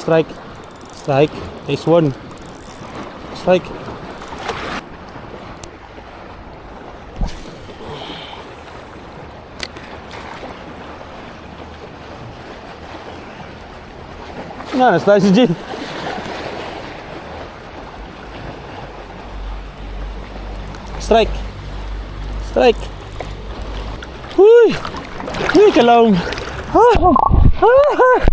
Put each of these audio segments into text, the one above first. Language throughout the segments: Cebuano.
Strike. Strike. Nice one. Strike. Na, na-slide si Jill. Strike. Strike. Huy! Huy, kalawang. Ah! Ah!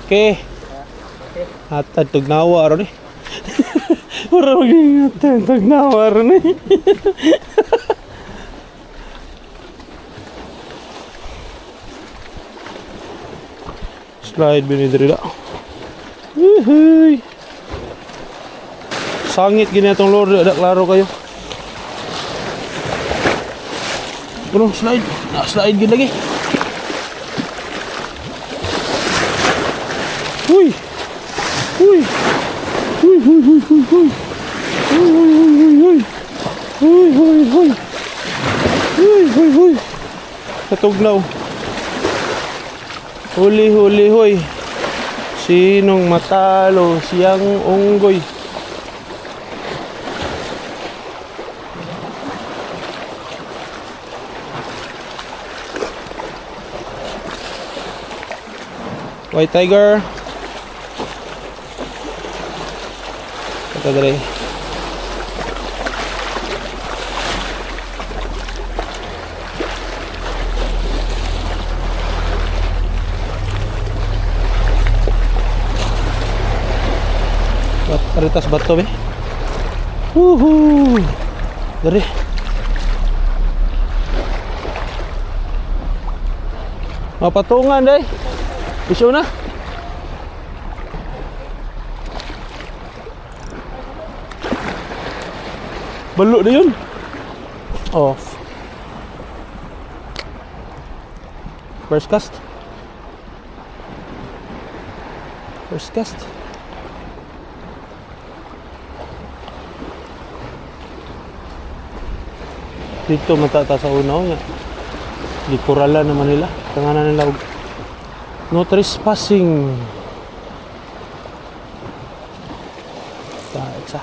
Okay. Hatad tugnawa ron eh. Mura maging tugnawa ron eh. Slide binidiri da. Woohoo! Sangit gini atong lord, da klaro kayo. Bro, slide. Ah, slide gid lagi. Uy! Uy! Uy, uy, uy, uy, uy. Uy, uy, uy, uy, uy. Uy, uy, uy. Uy, uy, uy. Katugnaw. Huli, huli, huy. Sinong matalo, siyang unggoy. White tiger. Ito dali. Paritas bato be. Woohoo! Dari. Mapatungan day. Iso na. Balo na yun. Off. First cast. First cast. Dito matata sa una nga. Gikurala naman nila. Tanganan nila og no trespassing. Ta eksa.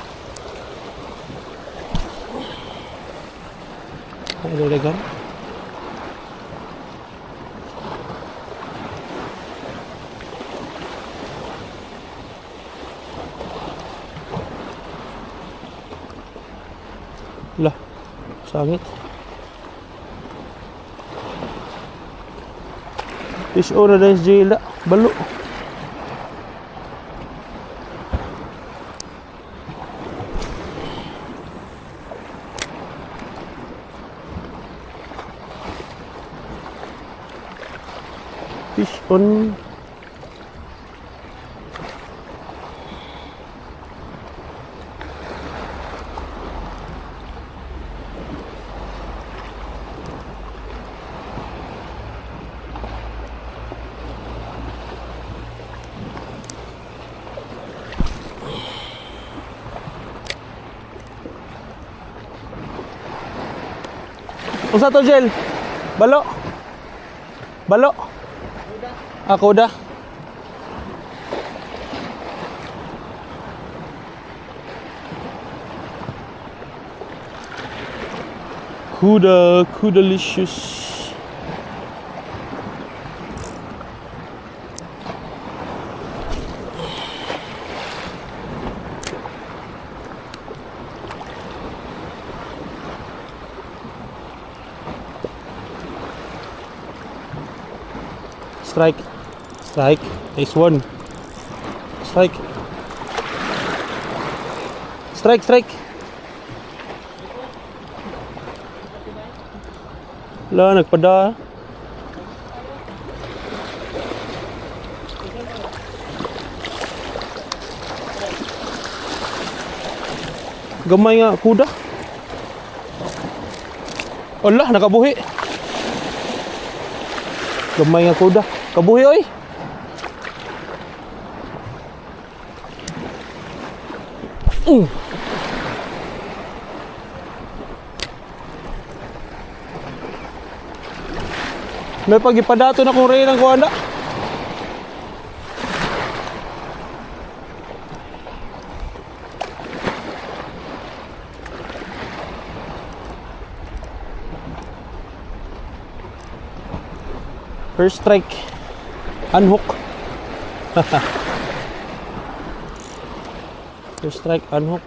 Ay, dalagan. Lah, sangit. Fish on na dahil jila. Balo. Fish on. Unsa to, Jel? Balo. Balo. Ako da. Kuda, kudalicious. Strike. Strike. Nice one. Strike. Strike, strike. Wala, nagpada. Gamay nga kuda. Ala, nakabuhi. Gamay nga kuda. Kabuhi oy. May pagipadato na kung rin ang kuha na. First strike. Unhook. First strike, unhook.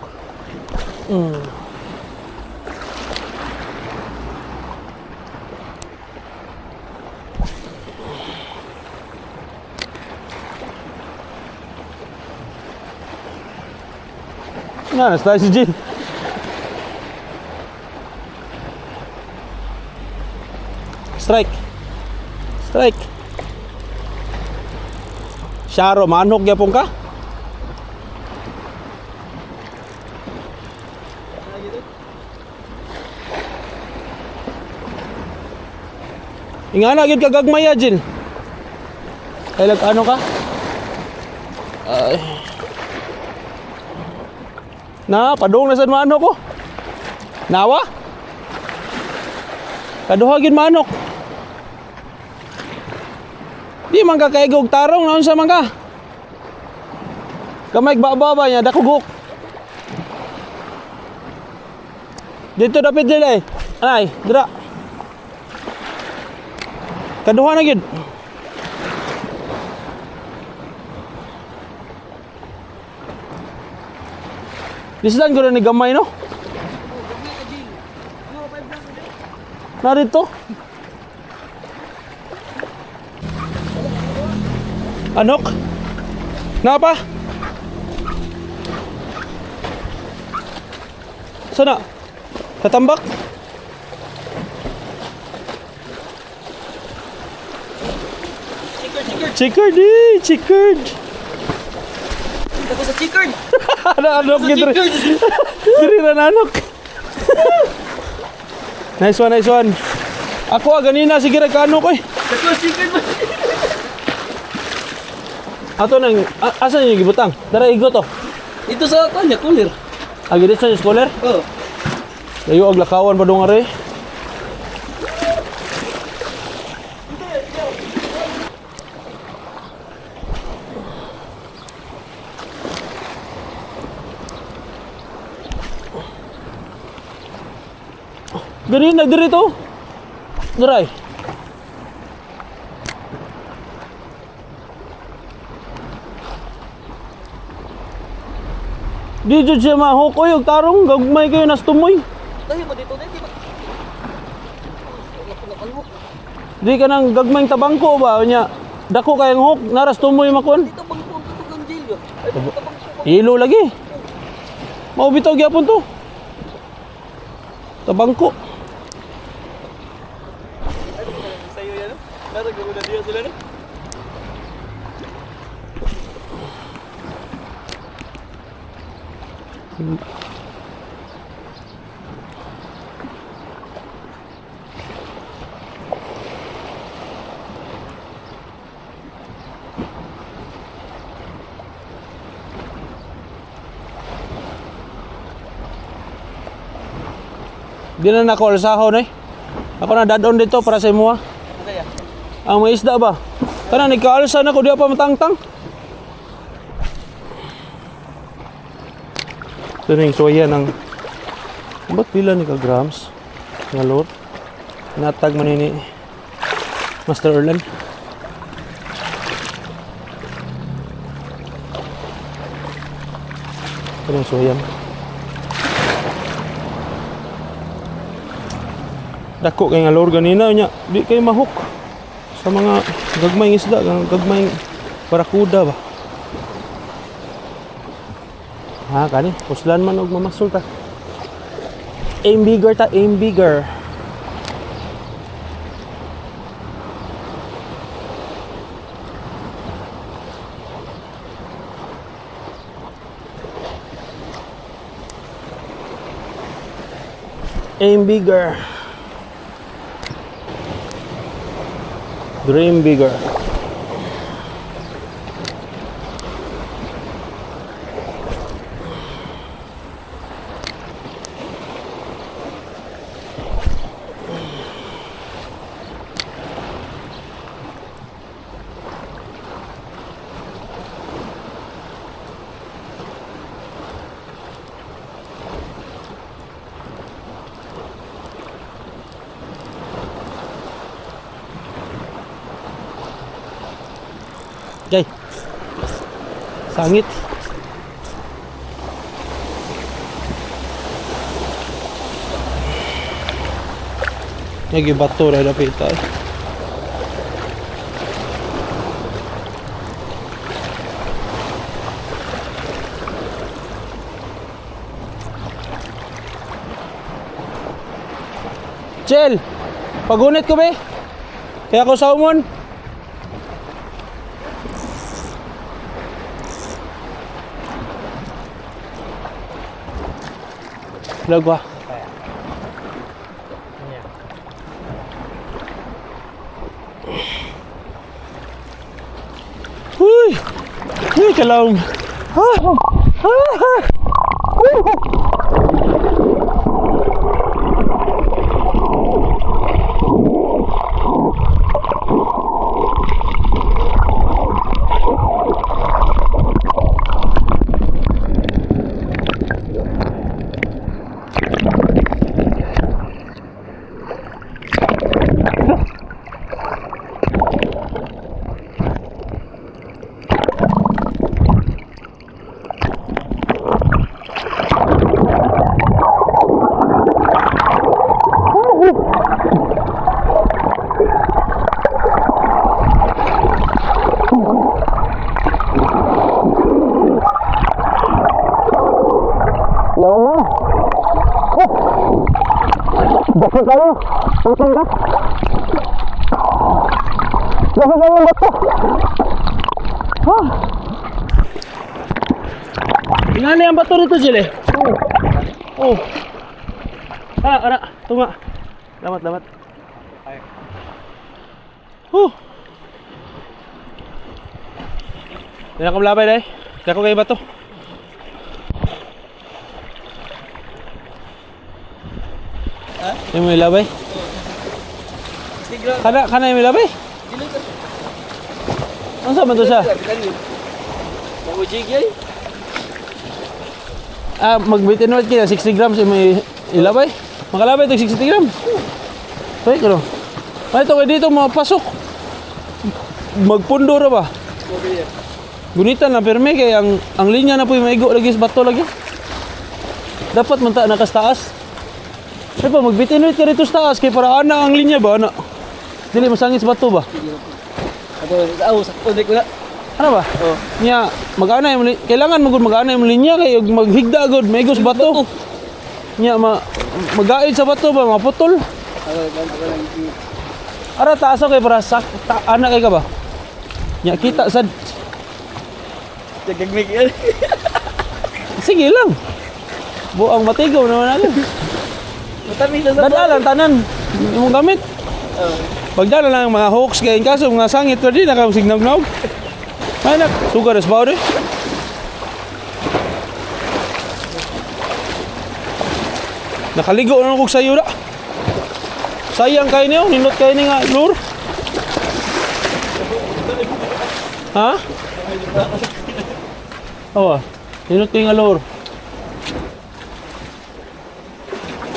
Na, nasa si Jill. Strike. Strike. Sharo, manok gyapon ka? Ingana gyud ka gagmay ah, Jill. Kay lag ano ka? Ay. Na, padung na sad manok ko. Nawa? Kaduha gyud manok. Di man ka kaigog tarong naon sa man ka. Gamay baba ba niya dakugok. Dito dapat dila eh. Ay, dira. Kaduha na gyud. Lisdan ko na ni gamay no. Narito. Anok? Napa? Sana? Tatambak? Chicard, chicard. Chicard eh! Chicard! Ako sa chicard. Ano, anok Sa yun? chicard. Diri na nanok. Nice one, nice one. Ako ah, ganina, sige ra kaano ko eh. Ako sa chicard ba? Ato nang, asa niyo gibutang? Dara igo to. Ito sa kanya, cooler. Agi dito sa scholar. Oh. Layo og lakawan pa dong are. Ganin na diri to. Diray. Di jud siya mahukoy og tarong gagmay kayo nas tumoy. Tayo ba dito? Di ba? Ano? Di ka nang gagmayng tabangko ba nya. Dako kayang hook naras tumoy makon. Dito bang po ang tutugang jail yun? Ay, tabang po. Ilo lagi. Mao bitaw gyapon to. Tabangko. Sa'yo yan, no? Meron gagawin na sila, no? Di na nako alsahon eh. Ako na dadon dito para sa imuha. Kaya. Ang may isda ba? Kana nagkaalsa na ko di pa matangtang. Ito na yung soya ng ba't pila ni ka grams? Nga lord. Natag man ni Master Erlan. Ito na yung soya. Dako kay nga lord ganina nya di kay mahok sa mga gagmayng isda, gagmayng barakuda ba. Ha, kani, puslan man og mamasol ta. Aim bigger ta, aim bigger. Aim bigger. Dream bigger. Sangit. Nagibato ra dapita eh. Chel, pagunit ko be. Kaya ko salmon. Lagwa. Uy! Uy, kalawang. Ah! Ah! Ah! Basta kayo. Putol ka. Basta kayo ang bato. Ha? Ingani ang bato rito, Jill eh. Oh. Oh. Ah, ara, tunga. Lamat, lamat. Ay. Huh. Hindi na kamlabay dahil. Hindi ako kayo bato. Ha? Yung may labay? Sigra. Kana kana yung may labay? Dili ka. Ano sa man to siya? Maujig yay. Ah, magbitin ulit kaya 60 grams yung may ilabay. Makalabay ito 60 grams. Ay, kano. Ay, ito kay dito mapasok. Magpundo ra ba? Okay. Gunitan na pirmi kay ang linya na po yung maigo lagi sa bato lagi. Dapat man ta nakas taas. Ay pa magbitin ulit ka rito sa taas kay para ana ang linya ba ana. Dili masangit sa bato ba? Ato, aw, sakto ko na. Ano ba? Oh. Nya mag-ana yung kailangan magud mag-ana yung linya kay ug maghigda gud maigos bato. Nya ma magaid sa bato ba maputol. Ato, kan lang. Ara taas kay para sak ta, ana kay ka ba? Nya kita sad Jagagmig yan. sige lang. Buang matigaw naman ako. Matamis na sa Dada lang tanan imong gamit. Oh. Pagdala lang ang mga hooks kay in kaso mga sangit pwede na ka signaw-gnaw. Ay nak, sugar is bawde. Nakaligo na kog sayo na. Sayang kay niyo, nindot kay ni nga lure. Ha? Oo. Nindot kay nga lure.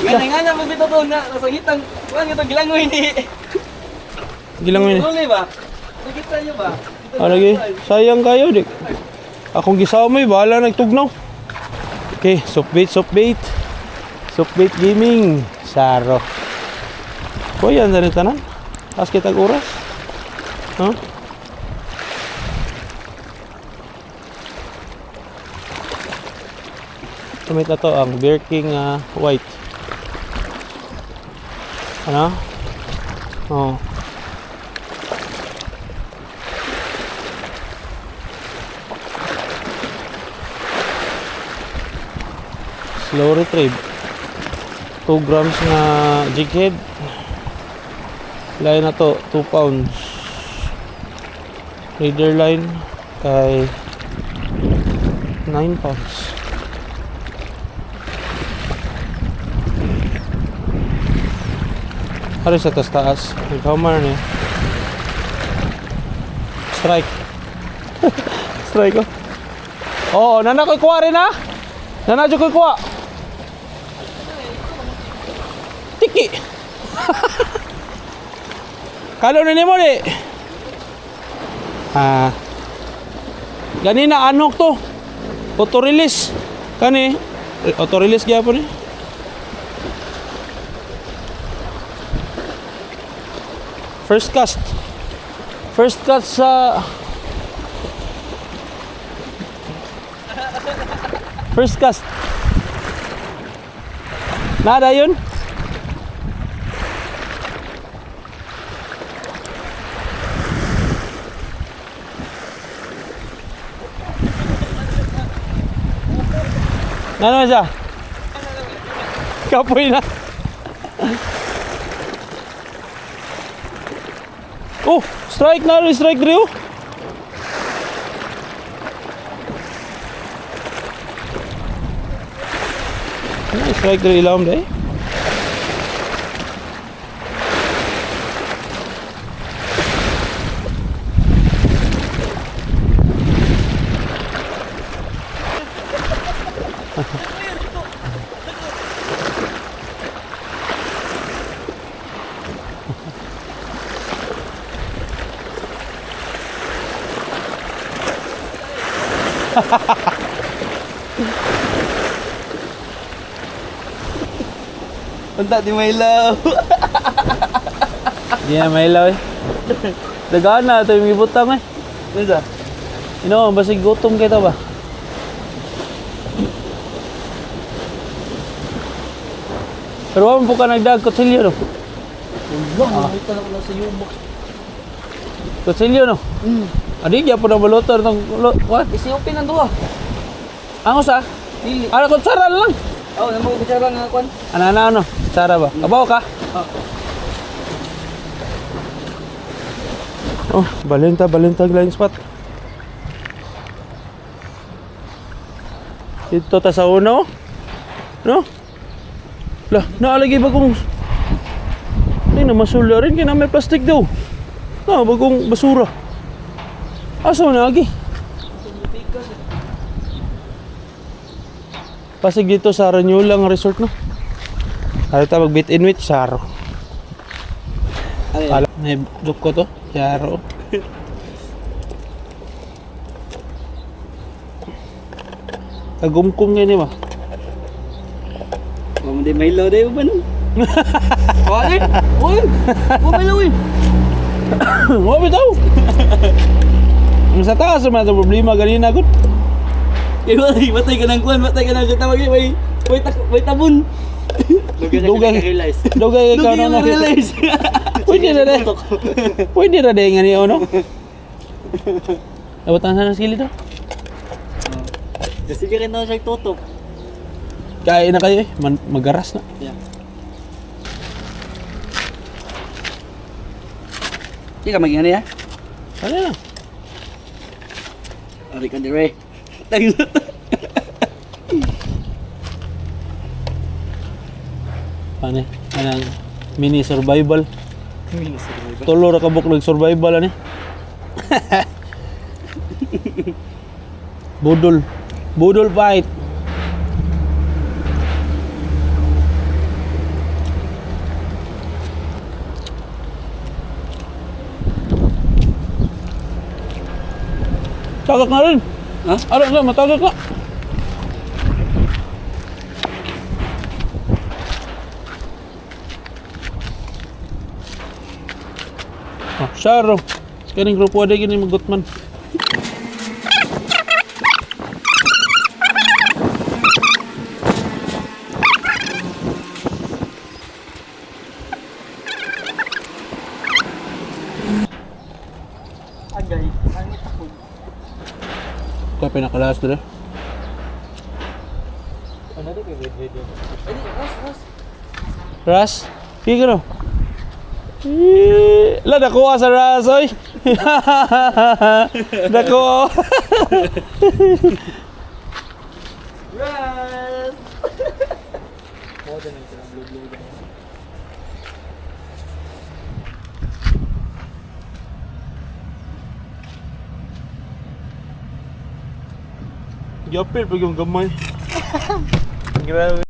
Nga nga na magbito to na nasangitang kuan nga to gilangoy ni. Gilang ni. Huli ba? Nakita niyo ba? Ah, lagi. Sayang kayo, di. Akong gisamay, bahala nagtugnaw. Okay, soft bait, soft bait. Soft bait gaming. Saro. Kuya, na rin tanan. Taas kitag oras. Huh? Tumit na to ang Beer King White. Ano? Oh. Slow retrieve. 2 grams na jig head. Line na to, 2 pounds. Leader line kay 9 pounds. Ano sa taas taas? Nag-hammer ni. Strike. Strike ko. Oo, nana ko'y kuha rin ha. Nana ko'y kuha. Tiki. Kalo na nimo di. Ah. Ganina unhook to. Auto release. Kani auto release gyapon ni. First cast. First cast sa First cast. Nada yun? Ano siya? Kapoy na. Oh, strike na rin, strike Drew. Ano, strike Drew ilawom day. Unta di may love. Hindi na mailaw eh. Dagaan na ito yung ibutang eh. Ano sa? Ino, basig gutom kita ba? Pero wala mo po ka nagdag, kutsilyo no? Wala, nakita na ko na sa U-box. Kutsilyo no? Adi, gyapon na balutor ng what? Isi open ang duha. Ang usa? Dili. Ano, kutsara lang. Oh, namo ko kutsara nga kwan. Ano, ano, ano? Kutsara ba? Kabaw ka? Oh. Oh, balenta, balenta, line spot. Dito ta sa una, oh. No? Lah, naalagay bagong. Ay, na masula rin, kaya na may plastic daw. Na, bagong basura. Asa na, agi? Pasig dito sa Ranyulang Resort, no? Ayaw ta mag-bit in with Charo. Ano yan? Alam, may look ko to. Charo. Kagumkum ngayon ba? Wala mo di may love dayo ba no? Wala eh. Uy! Wala may love eh. Wa bitaw. Ang sa taas man itong problema ganina gud. Kay wala, matay ka ng kwan, matay ka ng tawag eh, may may tak may tabon. Dugay. Dugay ikaw Dugay na na na. realize. Pwede na rin. Pwede na rin nga niyo, no? Dapat ang sana skillet to. Sige rin na siya tutok. Kain na kayo eh. Man, magaras na. Yeah. Di ka maging ano ya? Ano na? Ari ka dire. Tagin. Ano eh? Anang mini survival. Tulo ra ka buk nag-survival ani. Budol. Budol fight. Tagak na rin. Ha? Ano na, matagak na. Ah, Sharo. Kaning grupo ada gini magutman. Agay, ang itakod. Kaya pinakalas dito. Ano di kay video? Ay, ras ras. Ras, sige ka no. Eh, La, nakuha sa Ras, oy. Nakuha. Ras. Yapil pag yung gamay. Grabe.